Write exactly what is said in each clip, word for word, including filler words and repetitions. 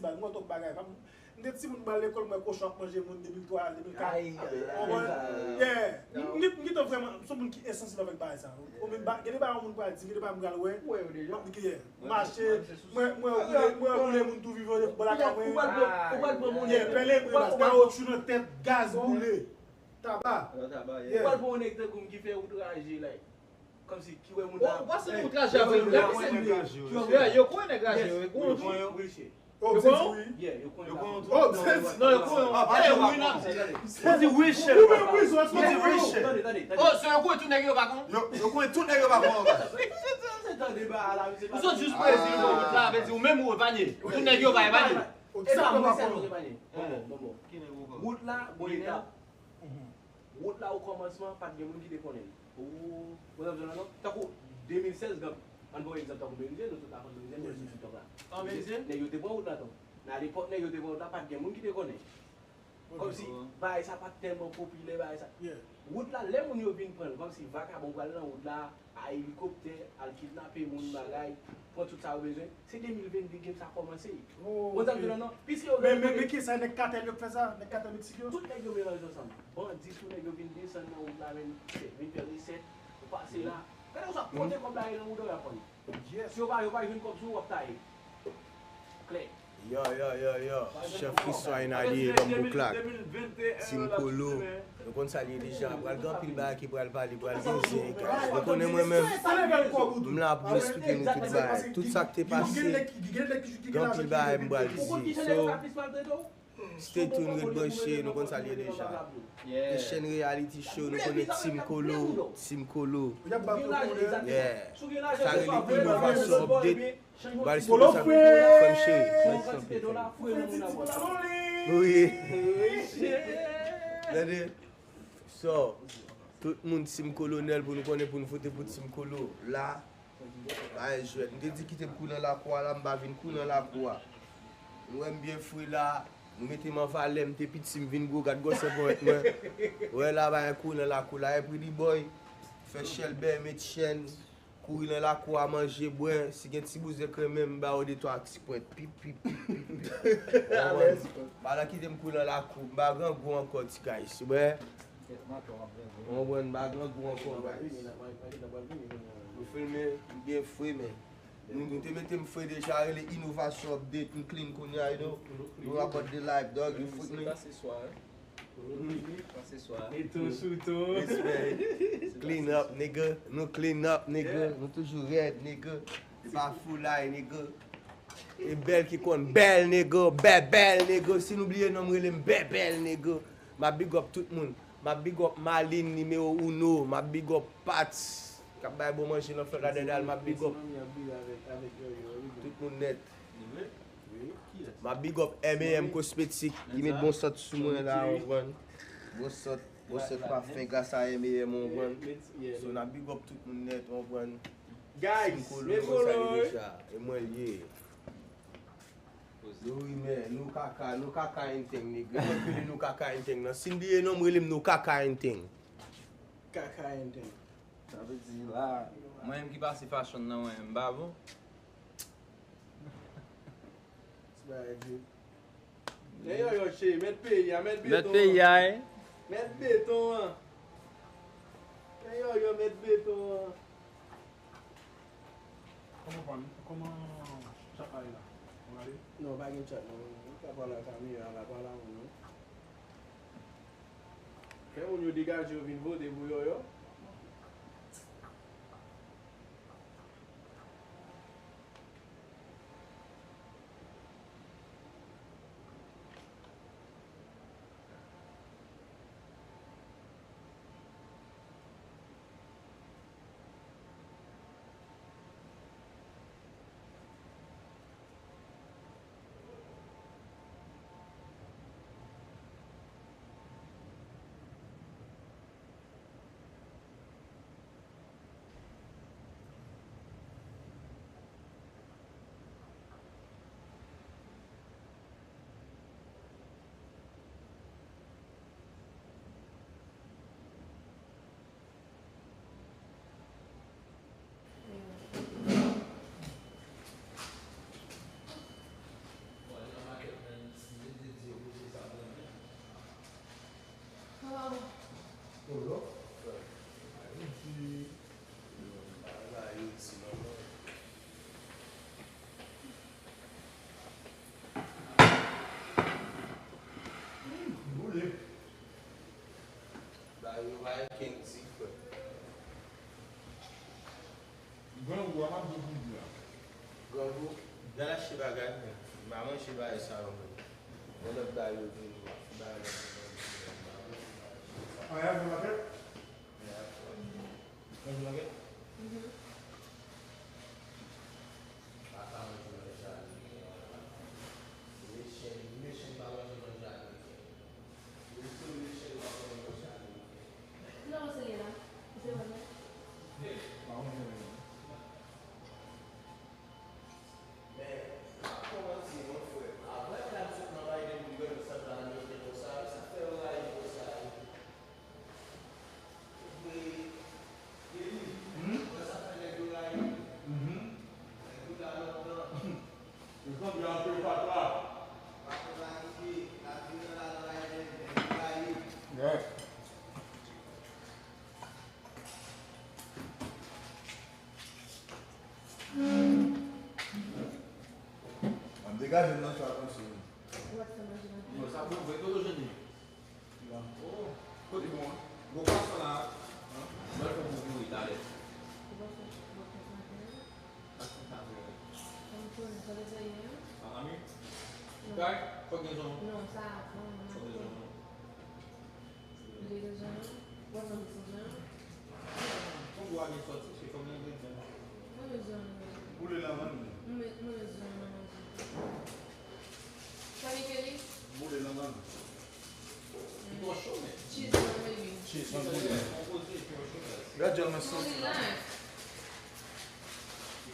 bal, m wè twòp bagay. M te timoun m pral lekòl, m wè kochon ap manje moun de mil twa, de mil kat. Ayi, ayi, ayi. Yeah. M, m, m gentan vrèman, m se yon moun ki sansib avèk bagay sa. Ou menm, gen de bagay yon moun pral di, gen de bagay m pral wè. M ap di ki, yeah. M mache, m wè, m wè woule, m wè woule moun tou vivan bò lakay mwen. Ou pral pran, ou pral pran moun. Yeah, pèlen, kawotchou nan tèt, gaz boule. Taba. Ou pral pran yon nèg tankou m ki fè wout raje, like. Kòmsi ki wè moun la. Ou panse moun raje avè yo, se li. Yo konnen nèg raje yo, yo konnen. Yo konnen? Yeah, yo konnen. Yo konnen. Non, yo konnen. Ou di wi, chèf. Ou di wi, chèf. Tande, tande, tande. Oh, so yo konnen tout nèg yo pa konnen? Yo konnen tout nèg yo pa konnen. Ou sot jis Brezil, ou wè wout la, vle di ou menm ou epanye. Tout nèg yo pa epanye. E sa mwen sèl mwen epanye. Bon, bon, bon, bon. Wout la, bon etap. Wout la, o kòmansman, pa t gen moun ki te konnen l. Ou, ou konprann sa m di w la, non? Tankou de mil sèz, gad, ann pran yon egzanp, tankou Meridian, nou tout la konn Meridian, nou sou TikTok la. Meridian, nèg yo te pran wout la tou. Nan lepòk nèg yo te pran wout la, pa t gen moun ki te konnen. Kòmsi bagay sa pa t tèlman popilè, bagay sa. Wout la, lè moun yo vin pran l, kòmsi vakabon pral nan wout la, a elikoptè, al kidnape moun, bagay, pran tout sa yo bezwen. Se de mil vennde game sa kòmanse. Ou konn sa m di w la non? Piske yo... Men, men, men ki sa, nèg katèl yo k fè sa? Nèg katèl Meksik yo? Tout nèg yo melanje ansanm. Bandi tou, nèg yo vin desann nan wout la, vin fè, vin fè resèt. Ou pase la. Gade konsa, kote kòb la ye nan wout la, y ap pran li. Si yo pa, yo pa jwenn kòb sou ou, w ap taye. Klè. Yo, yo, yo, yo. Chèf Christo a enalye, banm bouklak. Team Kolo. Nou konn sa l ye deja. Pral gen anpil bagay ki pral pale, pral gen zen, guys. Nou konnen mwen menm, m la pou m esplike nou tout bagay. Tout sa k te pase, gen anpil bagay m pral di. So, stay tuned, ret branche, nou konn sa l ye deja. The Chaîne Reality Show, nou konnen Team Kolo, Team Kolo. Yeah. Sa rele inovasyon update. Ba l sou sa, frè m cheri. Wi. Tande. So, tout moun Team Kolonèl pou nou konnen pou nou vote pou Team Kolo. La, pa jwèt. M te di kite m kouri nan lakou a la, m pa vin kouri nan lakou a. Nou wè m byen fre la, nou mete m an valè, m te piti, m vin gwo, gad gwosè ponyèt mwen. Wè la, bagay kouri nan lakou la, e pretty boy. Fè chèlbè, met chèn. Kouri nan lakou a, manje, bwè, si gen ti bouzen kremen, m ba yo de twa ti pwent. Pip, pip, pip, pip, pip. Ou konprann? Pa nan kite m kouri nan lakou, m pa grangou ankò, ti guys. Bwè. Ou konprann, m pa grangou ankò, guys. Nou filme, m byen fre, men. Nou, nou te mete m fre deja, rele inovasyon update, m clean kounye a, you know. Nou about the life, dog, you freak me. Respè. Clean up, nigga. Nou clean up, nigga. Nou toujou rèd, nigga. E pa foulay, nigga. E bèl ki konn bèl, nigga. Bèbèl, nigga. Si nou bliye non m, rele m Bèbèl, nigga. M ap big up tout moun. M ap big up Malin, nimewo uno. M ap big up Pats, k ap bay bon manje nan Florida Dal. M ap big up tout moun nèt. M ap big up M A M Cosmetic, ki met bon sant sou mwen la, ou konprann. Bon sant, bon sant pafen gras a M A M, ou konprann. So, n ap big up tout moun nèt, ou konprann. Guys, Team Kolo, nou konn sa li deja. E mwen l ye. Nou rimè, nou kaka, nou kaka and thing, nigga. Mwen rele nou kaka and thing nan. Si n bliye non m, rele m nou kaka and thing. Kaka and thing. Sa vle di la, mwen menm ki pase fashion nan, mwen menm, m pa bon. Ti bagay di. Lè yo yo che, mèt peyi a, mèt beton an. Mèt peyi a, e. Mèt beton an. Lè yo yo mèt beton an. Kòman pa, kòman chat la ye la? Ou gade? Non, pa gen chat non. Ou ka pale ak kamera la, pale ak moun yo. Fè moun yo degaje yo vin vote pou yo yo. Pa manje bagay sa yo menm. Yon lòt bagay yo vini, w ap fè bagay lòt bagay. Anyen, bon, makèt? Anyen, bon. Manje makèt? Mhm. Pa ka manje manje ameriken an la. Mesye, mesye pa manje manje ameriken. Mesye, mesye pa manje manje ameriken. Kilè w sere la? Ou te wè mwen? Pa manje manje. Men, m ap fè w manti, mon frè. Avan m sot nan Biden, m wè nou sot nan Ameriken konsa, sa fè yo rayi m konsa. Ou vle, Eli, wè sa fè nèg yo rayi m. Nèg yo la lontan. Yo sanble anpil patwa. Pa konn anyen, lavi nan la nan Biden, nèg yo rayi m. Yeah. Ap degaje m nan sa konsi. Ou pa t fè manje maten? Non, sa bon vre, Toto Jeni. Bon. Oh, kote bon an? Gwo pwason la. Mwen fè bon pouri talè. Ou pa fè bon pwason maten an? Sa se sa vre. Sa m konnen, sa te fè yè an? Sa la mi? Non. Kay, fòk gen zon. Non, sa avan, maten. Fòk gen zon, non. Li gen zon an? W ap manje san zon an? Fòk ou a gen sòti, se fòk gen engredyan. Mwen gen zon an. Boule lanmann. Mwen, mwen gen zon an nan manje. Sa li ke li? Boule lanmann. Li twò cho, men. Cheese nan men li. Cheese nan boule. Konpoze, twò cho, guys. Gad jan mwen santi la. Relax.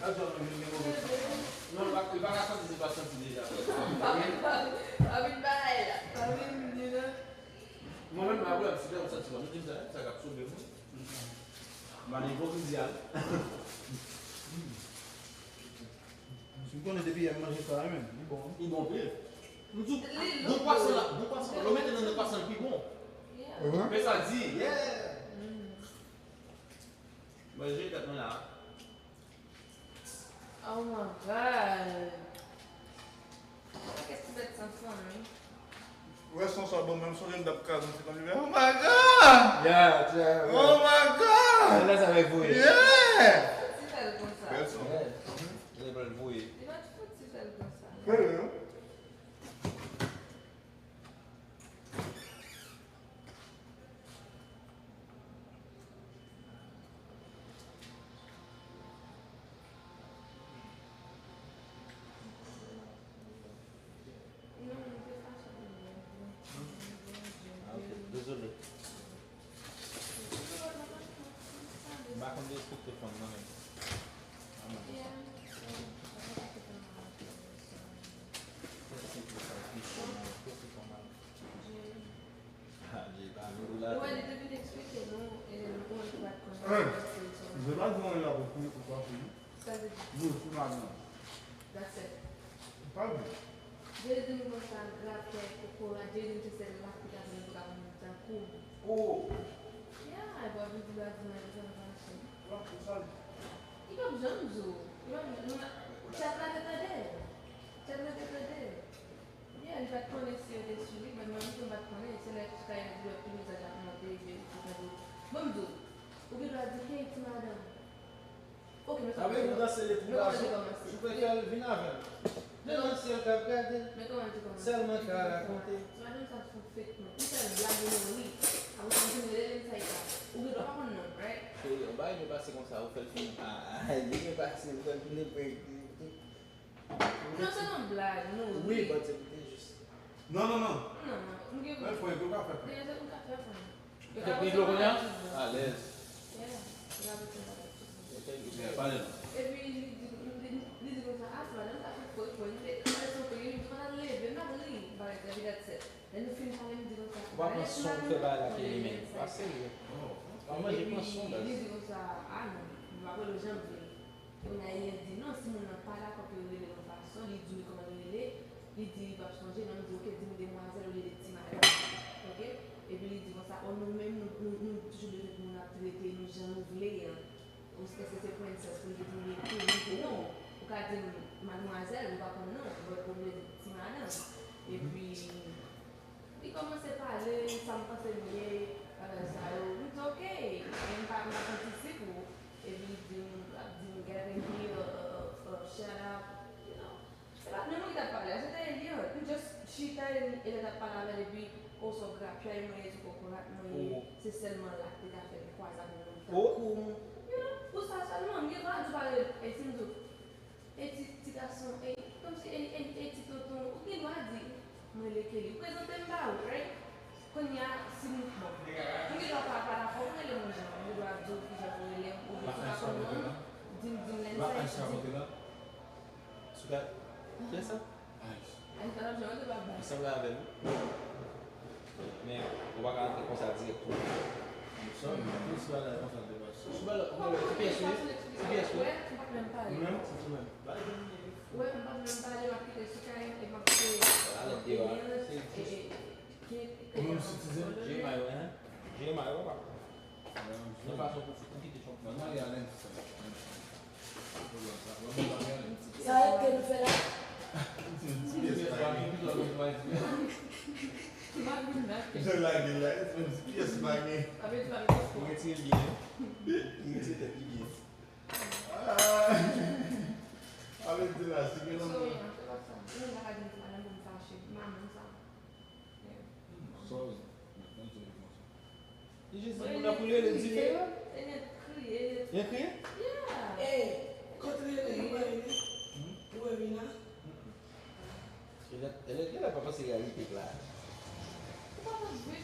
Gad jan mwen vin gen move santi. Non, li pa, li pa ka santi, li pa santi deja. Pa vin, pa vin, pa vin bagay la. Pa vin, you know. Mwen menm, pa pwoblèm, si lè m santi kòm m di m sa, sa k ap sove mwen. M pa nan ipokrizi a. Si m konnen depi yè m manje sa, men, li bon. Li bon pil. M di w, bon pwason la, bon pwason la, lè w mete nan nan pwason, li pi bon. Yeah. Men sa di, yeah. Manje tèt mwen la. Oh my God. Sa kèk ti bèt san fanmi. Wè, son sa bon, menm sonje m t ap kraze yon ti fanmi. Oh my God! Yeah, yeah, yeah. Oh my God! Lè sa fè voye. Yeah! Ti fè l konsa. Bèl son. Yeah. Lè l voye. Li pa t fouti fè l konsa. Serye, non? Ah, ok, dezole. M pa konn derespekte fanm nan menm. Ou wè, li te vin eksplike nou, e, nou konn ki pa t konn. Hein. Je pa di anyen la pou fini pou pase, non. Sa vle di? Yo, sou madan. That's it. Pa vre. Jerry di m konsa, l ap fè kokorat, Jerry di m se sèl lapid avè l pou ka konn moun tankou m. Oh. Yeah, e bò vin di l ap di mwen, sa l mache. L ap fè sa. Li p ap janm di w. Li p ap janm, nou la, chat la te tande. Chat la te tande. Yeah, li pa t konnen si yo te sou li, men mwen menm tou m pa t konnen. Se lè Kayla di lòt tou mesaj ap monte, ebyen, li te tande. Bon, m di w, ou gen dwa di, "Hey, ti madanm." Ok, men sa. Avèk ou danse le pou gason, ou prefere vin avè m. Men nan syèl k ap gade, sèlman ka rakonte. Ti madanm sa sou fake non. Li fè blag ou mouri. Apre sa, ou vin rele l sa e ka. Ou gen dwa pa konn non, right? Cheri, yon bagay byen pase konsa, ou fè l fin. Ah, ah, li byen pase, ou fè l fin prank. Non, se yon blag, nou ri. Wi, but se pou te jis. Non, non, non. Non, m gen. Mwen fè, ou ka fè fè. Deja, ou ka fè fè. Ou fè pran dlo kounye a? Alèz. Yeah, ou ka fè fè. Ok, pale non. Epi, li di, li, li di konsa, ah, se madanm sa fè fè, fè, li te, li te, li te kontan leve, m ap ri, m pa ret, epi that's it. Lè nou fin pale, m di konsa, ou pa pran son pou fè bagay la ke li menm. Pa serye. An manje pran son, guys. Epi, li di konsa, ah non, m pa kwè l janm vini. Kounye a, li di non, si moun nan pa dakò pou yo rele l yon fason, li di wi kòman li rele, li di li p ap chanje non, m di, ok, di m demwazèl olye de ti madanm, ok? Epi li di konsa, o nou menm, nou, nou, nou toujou bezwen pou moun ap trete nou jan nou vle an. Ou, èske se princess pou l te di m li, li di non, ou ka di m madmwazèl, m pa konn non, but ou vle di ti madanm. Epi, li kòmanse pale, sa m panse m ye, bagay sa yo. M di, ok, m pa, m pa konn ti sik ou. Epi li di m, ap di m, get in here, uh, uh, uh, shut up, you know. Se pa t menm mwen ki t ap pale a, se te Chita, e lè l ap pale avè l, epi, o, sa w grapyay mwen ye, ti kokorat mwen ye, se sèlman la k te ka fè l kwaze avè yon nonm tankou m. You know, pou sa sèlman, m gen dwa di w pa rele, e si m di w, e ti, ti gason, e, kòmsi, e, e, e ti tonton, ou gen dwa di, mwen rele Kelly. Ou prezante m ba ou, right? Kounye a, si m, bon, m gen dwa pa, pa dakò pou rele m yon jan, m gen dwa di w kijan pou rele m, oubyen si w pa konn non m, di m, di m lè m fè, di m. Sou ka, kiyès sa? Ay, sa n ap jwe, ou te pa bon. Li sanble avè l, wi. Men, ou pa ka antre konsa dirèk tou. Sou bagay konsa de baz. Sou bagay, ou pa konn sa se eksplike. Wè, m pa t menm pale. Ou menm, se ou menm. Wè, m pa t menm pale, m ap kite sou kay, e m ap kite. Alè, e, e, e, e, e, Ou menm sitizen? Jemay, wè, hein? Jemay, wè, papa. Yon fason pou, pou kite Trump nan. Sa rete nou fè la? Jan lage la, se menm ti pyès pa gen. Ou retire l byen. Ou retire tèt li byen. Ah. Avè di la, si gen lanmou. Sorry, nan fè pa sa. Ou menm pa ka di m ti madanm pou m fache. Manman sa. Sorry. Li jis di moun nan pou l rele, di li. Li kriye. Li kriye? Yeah. Ey, kote rele, ou wè vini? Ou wè vini la? E lè, e lè, e lè pa panse reyalite k la. Ou pa konn vre